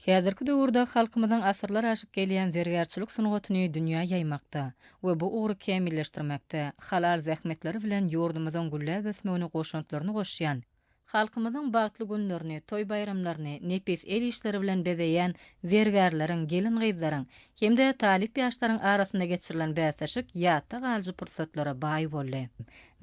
Häzirki döwürde halkymyzyň asyrlar aşyp gelýän zergärçilik sungatyny dünýä ýaýmakda we bu ugry kämilleşdirmekde halal zähmetleri bilen ýurdumyzyň gülläp ösmegine goşantlaryny goşýan, halkymyzyň bagtly günlerini, toý-baýramlaryny nepis el işleri bilen bezeýän zergärleriň, gelin-gyzlaryň hem-de talyp ýaşlaryň arasynda geçirilen bäsleşik ýatda galyjy pursatlara baý boldy.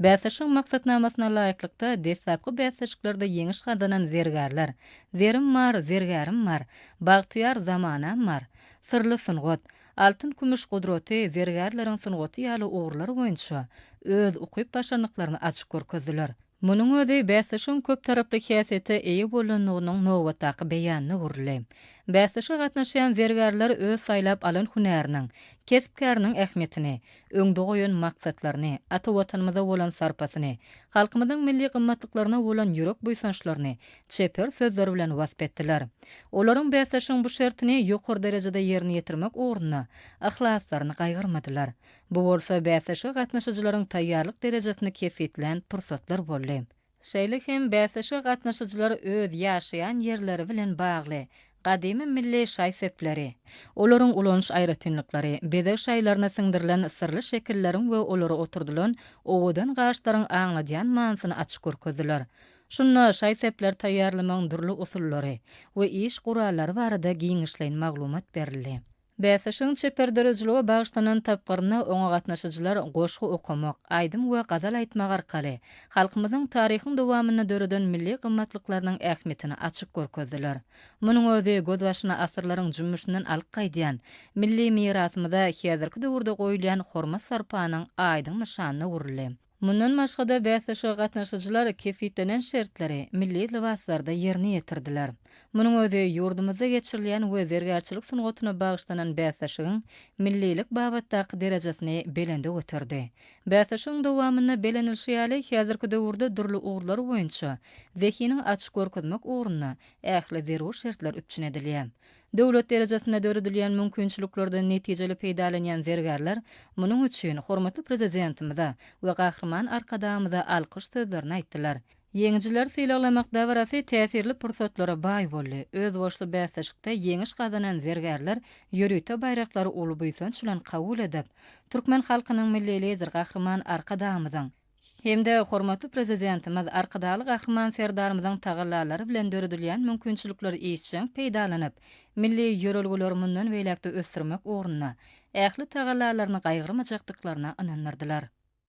Bäsleşigiň maksatnamasyna laýyklykda, deslapky bäsleşiklerde ýeňiş gazanan zergärler, Zerim bar, zergärim bar, Bagtyýar zamanam bar, Syrly sungat, Altyn-kümüş gudraty, Zergärleriň sungaty ýaly ugurlar boýunça öz ukyp-başarnyklaryny açyp görkezdiler. Munuň özi bäsleşigiň köptaraply häsiýete eýe bolandygynyň nobatdaky beýanyna öwrüldi. Bäsleşige gatnaşýan zergärler öz saýlap alan hünäriniň, kesp-käriniň ähmiýetini, öňde goýan maksatlaryny, ata Watanymyza bolan sarpasyny, halkymyzyň milli gymmatlyklaryna bolan ýürek buýsançlaryny çeper sözler bilen wasp etdiler. Olaryň bäsleşigiň bu şertini ýokary derejede ýerine ýetirmek ugrunda yhlaslaryny gaýgyrmadylar. Bu bolsa bäsleşige gatnaşyjylaryň taýýarlyk derejesini kesgitlän pursatlar boldy. Şeýle hem bäsleşige gatnaşyjylar öz ýaşaýan ýerleri bilen bagly gadymy milli şaý-sepleri, olaryň ulanyş aýratynlyklary, bezeg şaýlaryna siňdirilen syrly şekilleriň we olara oturdylan owadan gaşlaryň aňladýan manysyny açyp görkezdiler. Şunda şaý-sepleri taýýarlamagyň dürli usullary we iş gurallary barada giňişleýin maglumat berildi. Bäsleşigiň çeper döredijilige bagyşlanan tapgyrynda oňa gatnaşyjylar goşgy okamak, aýdym we gazal aýtmak arkaly halkymyzyň taryhyň dowamynda döreden milli gymmatlyklarynyň ähmiýetini açyp görkezdiler. Munuň özi gözbaşyny asyrlaryň jümmüşinden alyp gaýdýan milli mirasymyza häzirki döwürde goýulýan hormat-sarpanyň aýdyň nyşanyna öwrüldi. Mundan başga-da, bäsleşige gatnaşyjylar kesgitlenen şertleri milli lybaslarda ýerine ýetirdiler. Munuň özi ýurdumyzda geçirilýän we zergärçilik sungatyna bagyşlanan bäsleşigiň millilik babatdaky derejesini belende göterdi. Bäsleşigiň dowamynda bellenilişi ýaly, häzirki döwürde dürli ugurlar boýunça zehiniňi açyp görkezmek ugrunda ähli zerur şertler üpjün edilýär. Döwlet derejesinde döredilýän mümkinçiliklerden netijeli peýdalanýan zergärler munuň üçin hormatly Prezidentimize we Gahryman Arkadagymyza alkyş sözlerini aýtdylar. Ýeňijileri sylaglamak dabarasy täsirli pursatlara baý boldy. Özboluşly bäsleşikde ýeňiş gazanan zergärler ýörite baýraklary uly buýsanç bilen kabul edip, türkmen halkynyň Milli Lideri Gahryman Arkadagymyzyň, hem-de hormatly Prezidentimiz Arkadagly Gahryman Serdarymyzyň tagallalary bilen döredilýän mümkinçilikleri işjeň peýdalanyp, milli ýörelgeleri mundan beýläk-de ösdürmek ugrunda ähli tagallalaryny gaýgyrmajakdyklaryna ynandyrdylar.